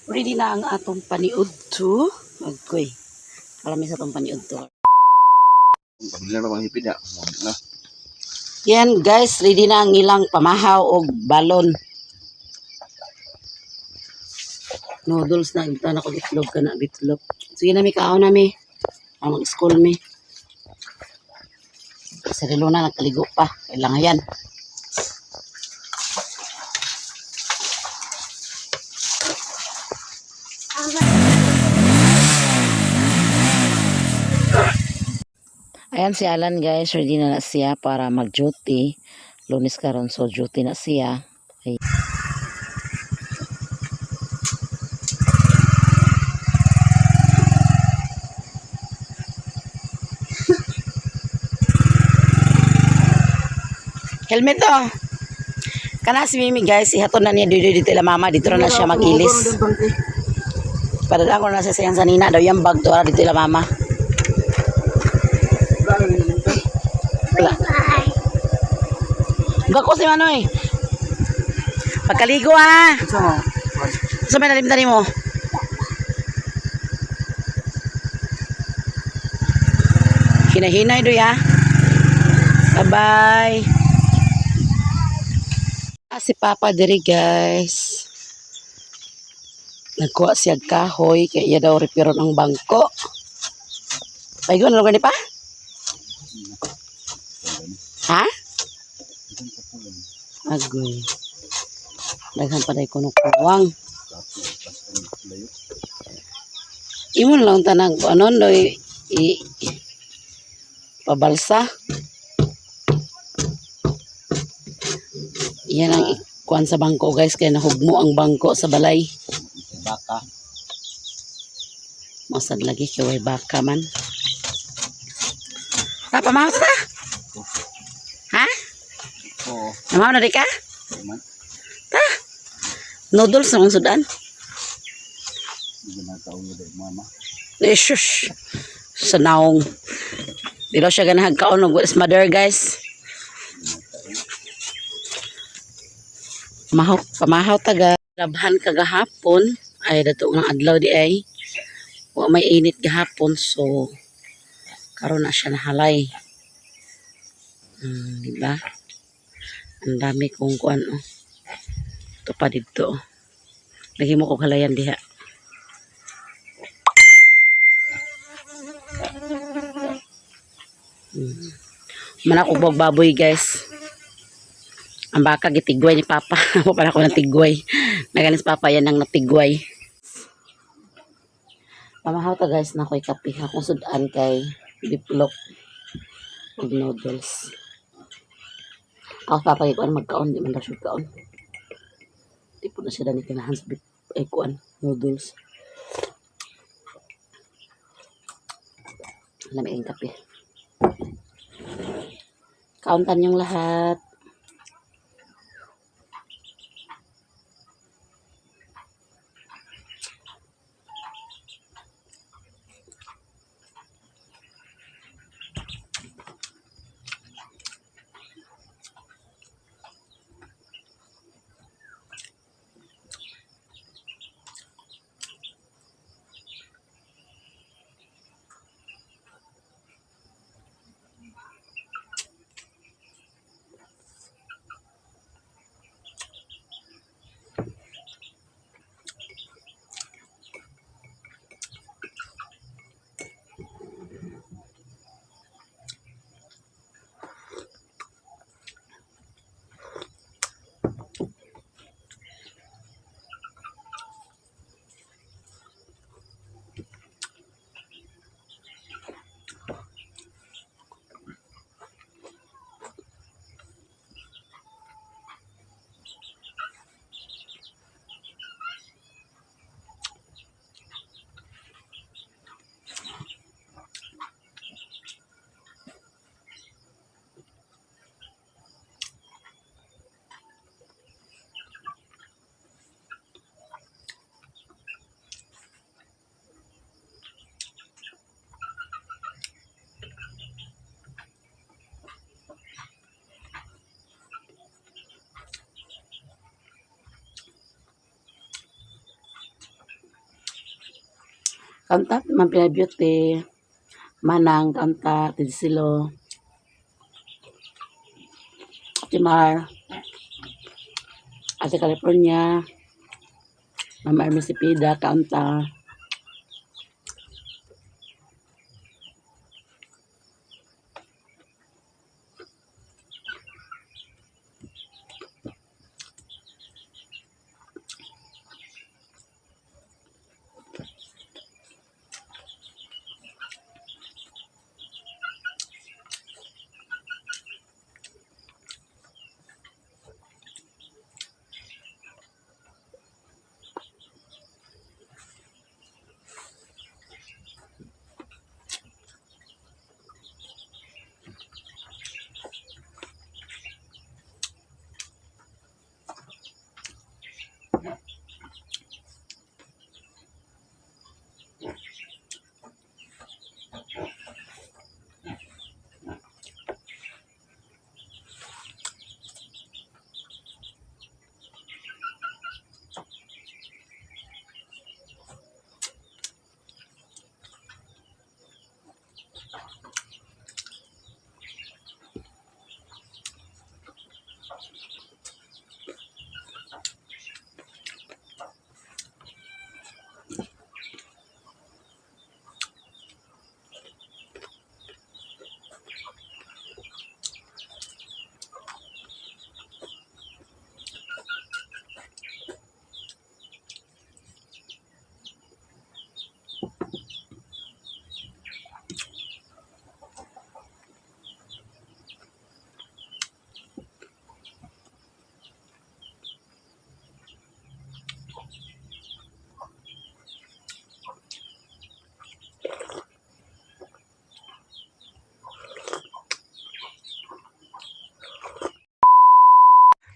Ready na ang atong paniud to. Agkoy. Kalami sa atong paniud to. Pamilya na bang hipid ya? Na. Yan guys, ready na ang ilang pamahaw og balon. Noodles na, ito na ko itlog ka na bitlog. Sige na mi, kaon na mi. Ang mag-school mi. Si Relona nagkaligo pa. Kailangan yan. Ayan si Alan guys, ready na na siya para mag-duty. Lunes karon, so duty na siya. Ay. Helmet to. Kana si Mimi guys, ihaton na niya dito dito ila mama, dito na siya mag-ilis. Padala ko na siya sa iyang sanina daw yung bag to dito ila mama. Wala. Gako si Manoy. Pagkaligo ha. Unsa mo? Sa may nalimtan nimo? Hinahinay doy ha. Bye-bye. Ah, si Papa diri guys. Nagkuha siya og kahoy kay iya daw repiron ang bangko. Paigo na lugar ni pa? Ha? Agoy. Daghan pa day kuno kuwang. Imo na lang tanang ano doy i pabalsa. Yan ang ikuan sa bangko guys, kaya nahugmo ang bangko sa balay. Baka. Masad lagi kay way baka man. Ta pamahaw ta. Ha? Oo. Namahaw na di ka? Man. Noodles naman sudan. Hindi na taon mo dai mama. Eh, shush. Sa naong. Di daw siya ganahag kaon og mother guys. Mahaw, pamahaw taga. Labhan kagahapon. Ay, dato nga adlaw di ay. Wa may init gahapon, so karon na siya nahalay. Di ba? Ang dami kong kuan oh. Ito pa dito. Oh. Lagi mo kog halayan diha. Manak og baboy guys. Ang baka gitigway ni Papa. Ako pala ko natigway. Naganis Papa yan ang natigway. Pamahaw ta guys na ako'y kape. Akong sudan kay biplok og noodles. Ako Papa kay kuan magkaon di man daw siya kaon. Di po na siya dani kinahan sa bip, ay kuan noodles. Lami ang kape. Kauntan yung lahat. Kaunta, Ma'am Pinay Beauty, Manang, kaunta, Tidsilo, Timar, Ate California, Ma'am Army Sipida, kaunta.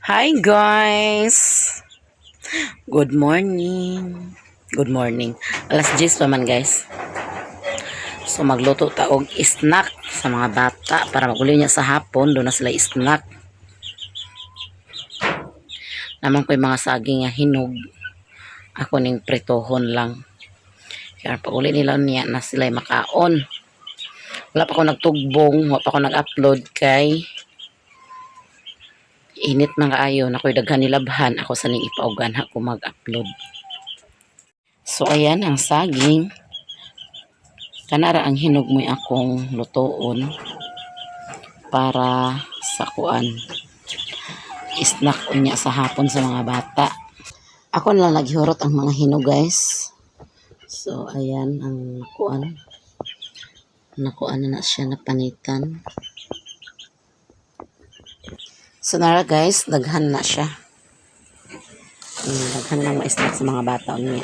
Hi guys! Good morning. Good morning. Alas 10 pa man, guys. So magluto ta og snack sa mga bata para maguli niya sa hapon, doon na sila snack. Naman ko'y mga saging nga hinog. Ako ning pritohon lang. Kaya pag uli nila niya na sila makaon. Wala pa ko nagtugbong, wala pa ko nag-upload kay init man kaayo na ko'y daghan nilabhan, ako sa ning ipaugan ako mag-upload. So ayan ang saging. Kanara ang hinog mo'y akong lutoon para sa kuan. Snack unya sa hapon sa mga bata. Ako na lang naghihurot ang mga hinog, guys. So ayan ang kuan. Nakuan na na siya na panitan. So nara guys, daghan na siya. Daghan lang ma-snack sa mga bata unya.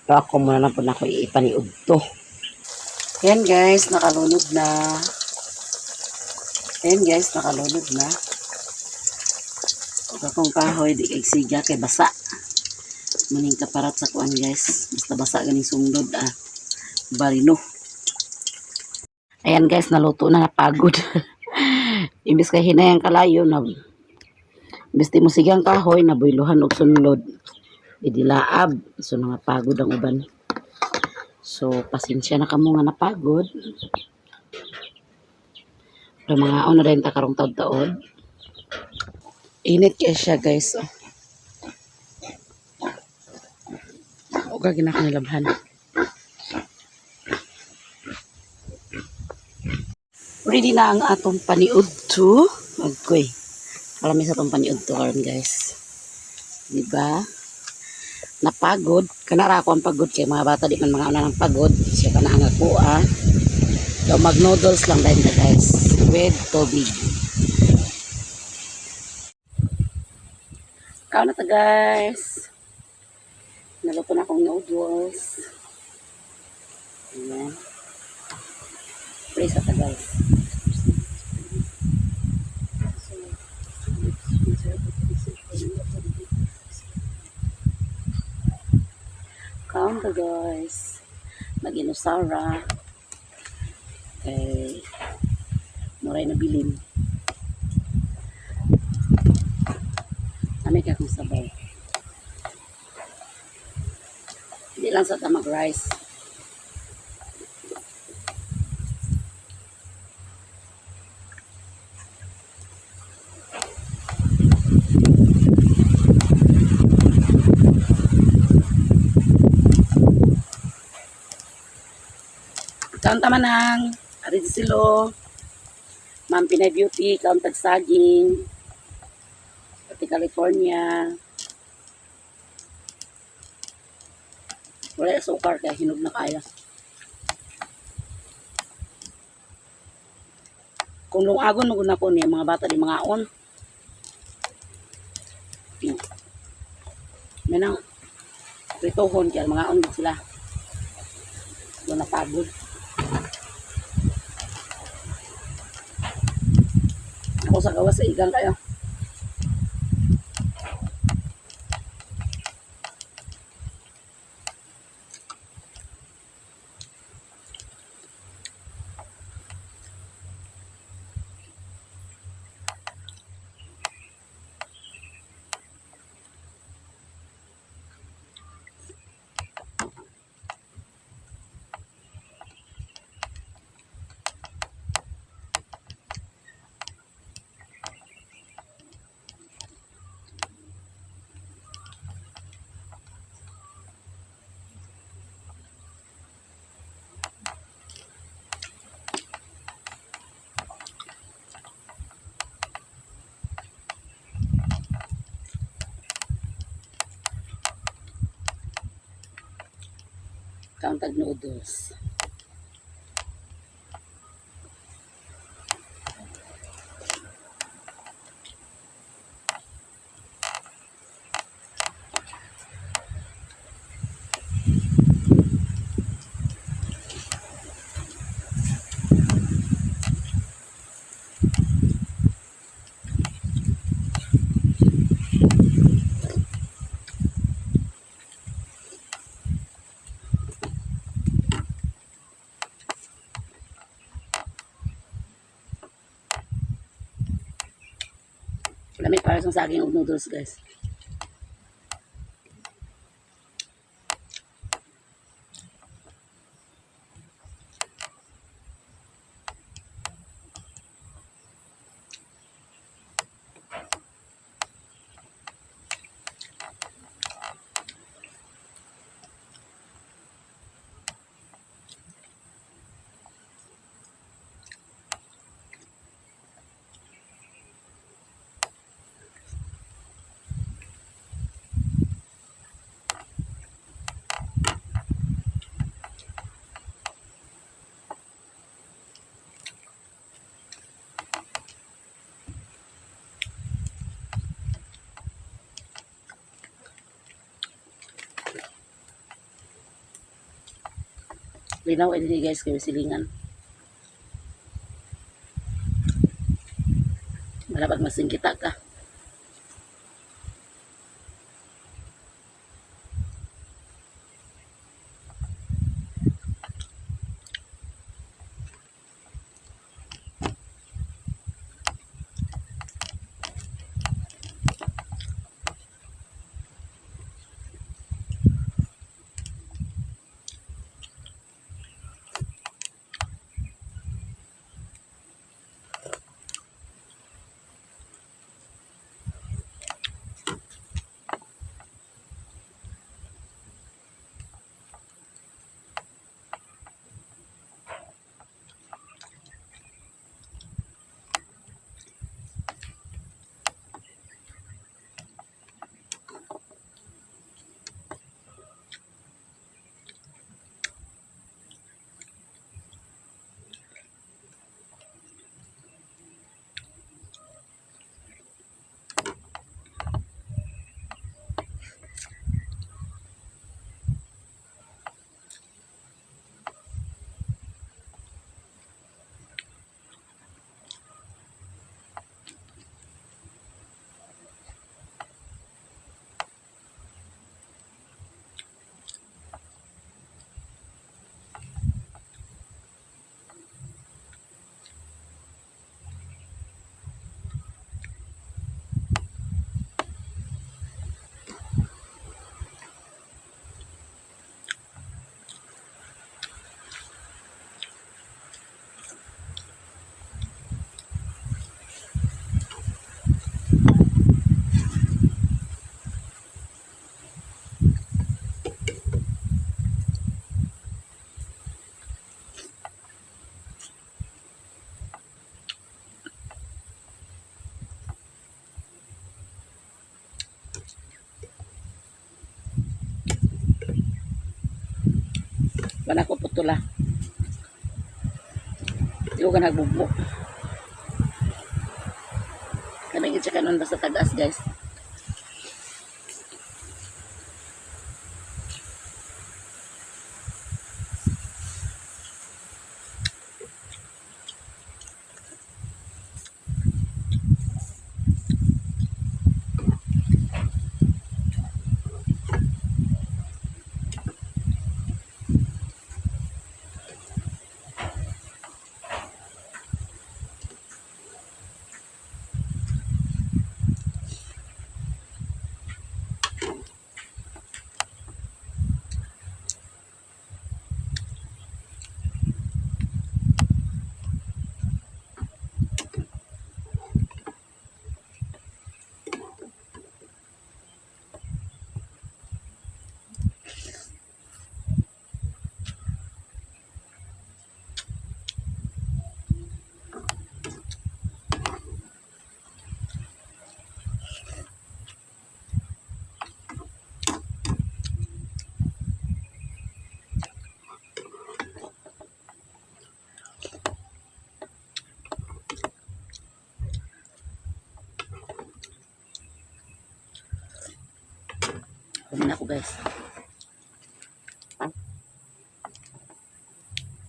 Pero ako muna lang po na ako ipaniud to. Ayan guys, nakalunod na. Ayan guys, nakalunod na. Ug akong kahoy, di kay siga kay basa. Maning kaparat sa kuan, guys. Basta basa ganing sundod ah. Barino. Ayan guys, naluto na, napagod. Imbis kay hinay ang kalayo na imbis di mo sigang kahoy nabuylohan og sunlod. Idilaab. So mga pagod ang uban. So pasensya na kamo nga napagod. Pero mga una rin ta karong taod-taod. Init kay siya, guys. Oh. Uga gina ko nilabhan. Ready na ang atong paniud to. Magkoy. Kalami sa atong paniud to karon, guys. Di ba? Napagod. Kanara ako ang pagod kay mga bata di man mga una ng pagod. Siya kana ang ako ah. So mag noodles lang din ta, guys, with tubig. Kaon na ta, guys. Naluto na akong noodles. Ayan. Pray sa ta, guys. Kaon ta, guys. Mag-inusara. Kay muray na bilin. Kami kay akong sabaw. Hindi lang sa ta mag-rice. Kaon ta, manang. Ari di silo. Ma'am Pinay Beauty, kaon tag saging. Pati California. Wala sukar kay hinog na kaya. Kung lungagon mo na ko niya, mga bata di mga on. Manang pritohon kaya mga on sila. Wala pagod. Ako sa gawas sa igang kayo. Kaon tag noodles. Lami para sa saging ug noodles, guys. Linaw ay dinhi, guys, kay silingan. Malapad masingkita ka. Wala ko putula. Di ko ka nagbugbo. Kami gid siya kanon basta tagas, guys. Kumain ako, guys.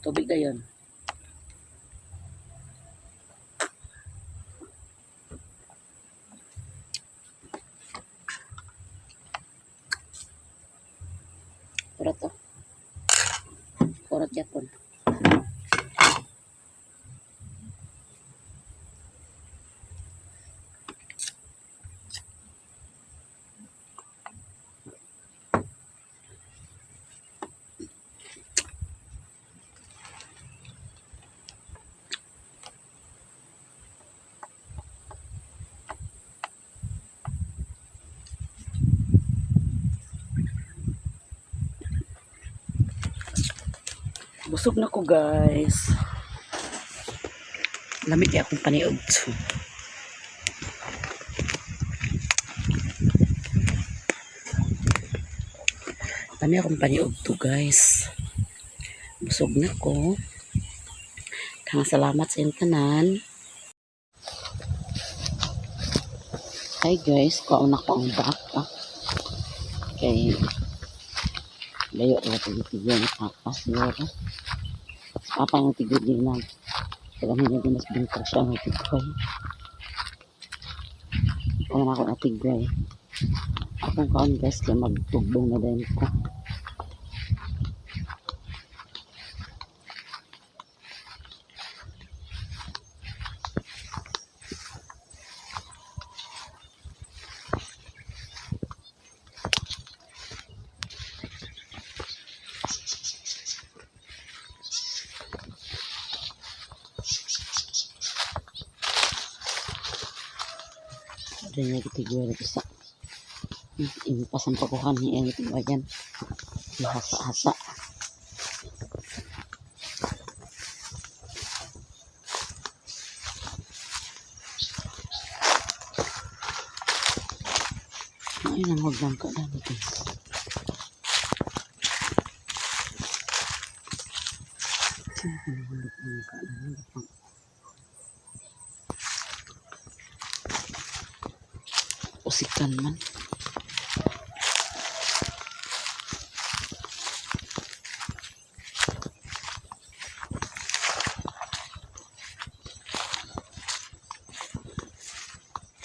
Tubig na yun. Kurot to. Kurot yapon. Busog na ko, guys. Lamig kaya akong paniod. Lami akong paniod to, guys. Busog na ko. Kaya salamat sa inyong tanan. Hi guys, kuha na ko ang baka. Kay layo na tigil ni Papa siguro. Si Papa ang tigil din lang. Kaya hindi mas bintag siya ang tigil. Kuha na ako na tigil. Akong kaon, guys, kaya magtugbong na din ko. Doon niya gitigway na isa. Impas ang pakuhan niya gitigwayan. Hasa-hasa. Ay, nang huwag ka na, guys. Ay, nang huwag ka na. Usikan man.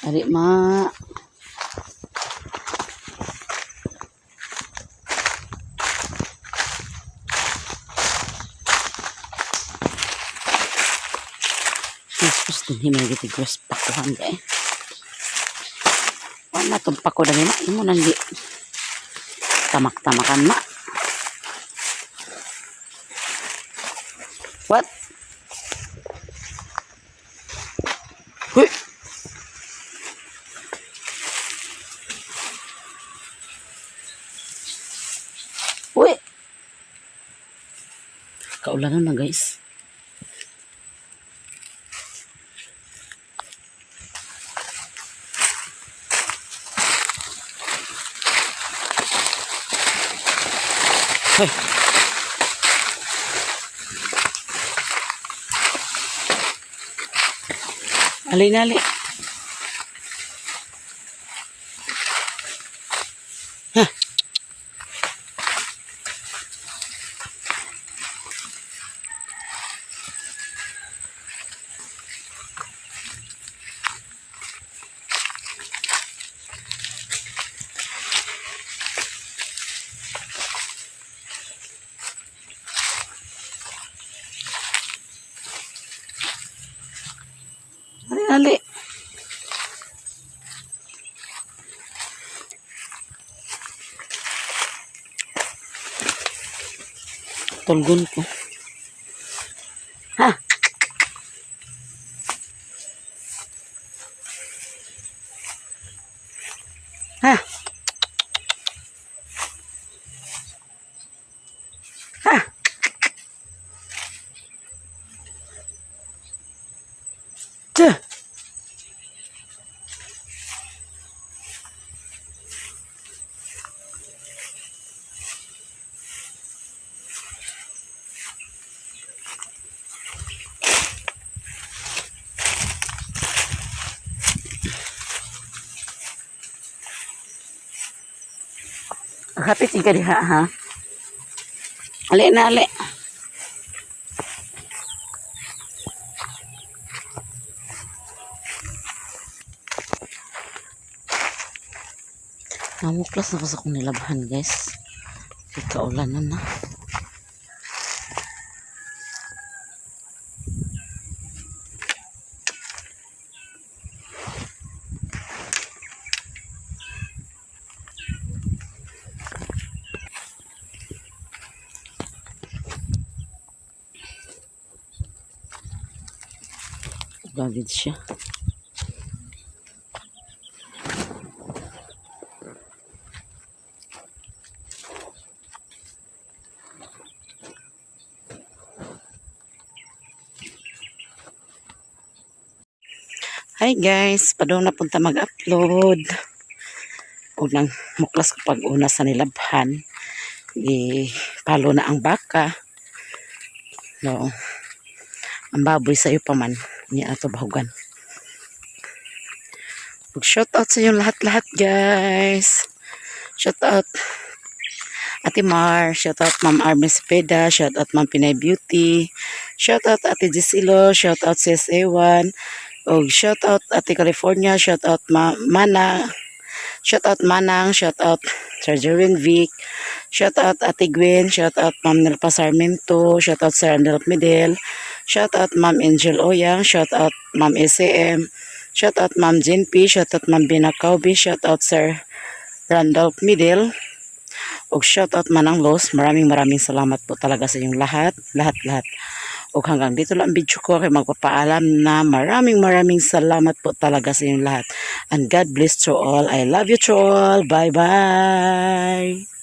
Ari ma. Jesus, dinhi may gitigwas pakuhan ka eh. Wala tong pako dali na. Imo nang gi. Tamak-tamakan na. What? Huy! Uy! Kaulanan na, guys. Hoy. Ali na, ali. Ha. Ali, ali. Tulgon ko. Ha? Ha? Ha? Tch! Hapit ka diha, ha? Ali na, ali. Namuklas na ko sa akong nilabhan, guys. Ikaulanan na. Gagid siya. Hi guys, padung na punta mag-upload. Unang muklas ko pag una sa nilabhan. Di palo na ang baka. No. Ang baboy sa iyo pa man. Niya ato bahugan. Mag-shout out sa inyong lahat-lahat, guys. Shout out Ate Mar, shout out Ma'am Army Cepeda, shout out Ma'am Pinay Beauty, shout out Ate Gisilo, shout out CSA1, og shout out Ate California, shout out Mana, shout out Manang, shout out Sir Jerwin Vic, shout out Ate Gwen, shout out Ma'am Nelpa Sarmiento, shout out Sir Andel Medel, shout out Ma'am Angel Oyang, shout out Ma'am SAM, shout out Ma'am Jean P, shout out Ma'am Bina Caubi, shout out Sir Randolph Midel, og shout out Manang Los. Maraming maraming salamat po talaga sa inyong lahat, lahat, lahat. Og hanggang dito lang ang video ko kay magpapaalam na. Maraming maraming salamat po talaga sa inyong lahat. And God bless to all. I love you to all. Bye bye.